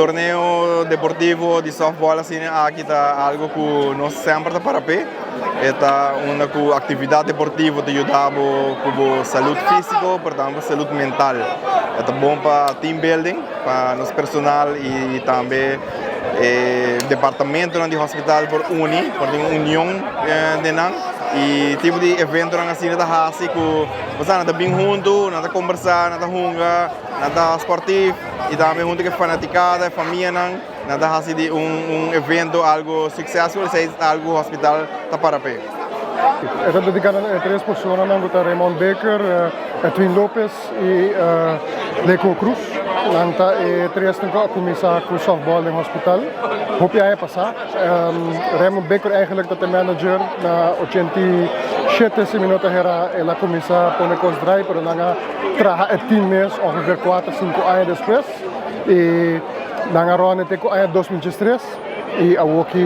Torneo deportivo di softball asina aki ta algo ku nos semper ta para p'e. E ta unda ku aktividat deportivo ta yuda bo ku bo salud físiko pero tambe bo salud mental. E ta bon pa team building, pa nos personal i tambe e departamentonan di hospital por uni, por tin un union den nan. I tipo di eventonan asina ta hasi ku bo sa nan ta bin huntu, nan ta kombersá, nan ta hunga, nan ta sportief i tambe huntu ku e fanatikada, e famianan, nan ta hasi di un un evento algu successful, esei ta algu ku hospital ta para p'e. E ta dediká na e tres personanan ku ta Raymond Baker, Edwin Lopez i Leco Cruz. Nan ta e tresnan ku a kuminsá ku softball den hospital hopi aña pasá. Raymond Baker eigenlijk ta e manager na 87 si mi no ta hera el a kuminsá pone kos drai pero nan a traha e team mes ongeveer kuater sinku aña despues i nan a ròne te ku aña 2003 i awoki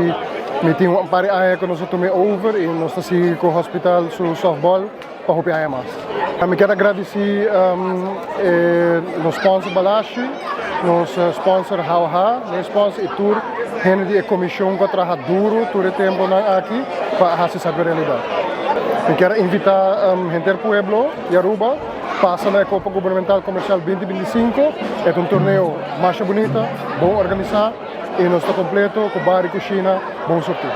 mi tin un par di aña ku nos a tuma e over i nos ta sigui ku hospital su softball pa hopi aña mas. Mi kier a gradisí nos sponsor Balashi, nos sponsor Hauha, nos sponsor i tur hende di e komishon ku a traha duru tur e tempunan aki pa hasi esaki un realidat. Mi kier a invitá henter pueblo di Aruba pasa na e Kopa Gubernamental Komersial 2025. E ta un torneo masha bunita, bon organisá i nos ta kompleto ku bar i kushina bon surtí.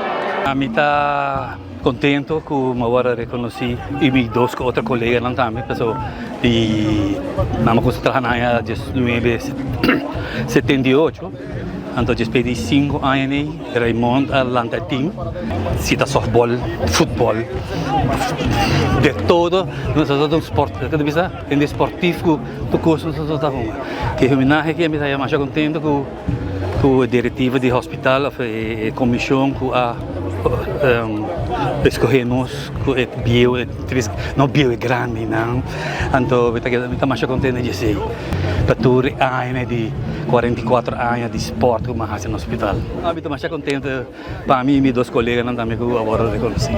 Mi ta Contento cu mi awor a reconoci y mi dos cu otro coleganan tambe paso di nan a cuminsa traha na aña diesnuebe 78 anto despues di cinco aña nei Raymond a lanta e team si ta softball, futbol, de todo nos ta un sport bisa hende sportief cu tur cos nos ta hunga. E homenahe aki mi ta masha contento cu. Ku e direktiva di hospital of e komishon ku a eskohe nos ku e bieu e tres no bieu e grandinan anto mi ta keda mi ta masha kontento di esei pa tur e aña di 44 aña di sport ku mi a hasi na hospital. Mi ta masha kontento pa mi i mi dos koleganan tambe ku awor a rekonosí.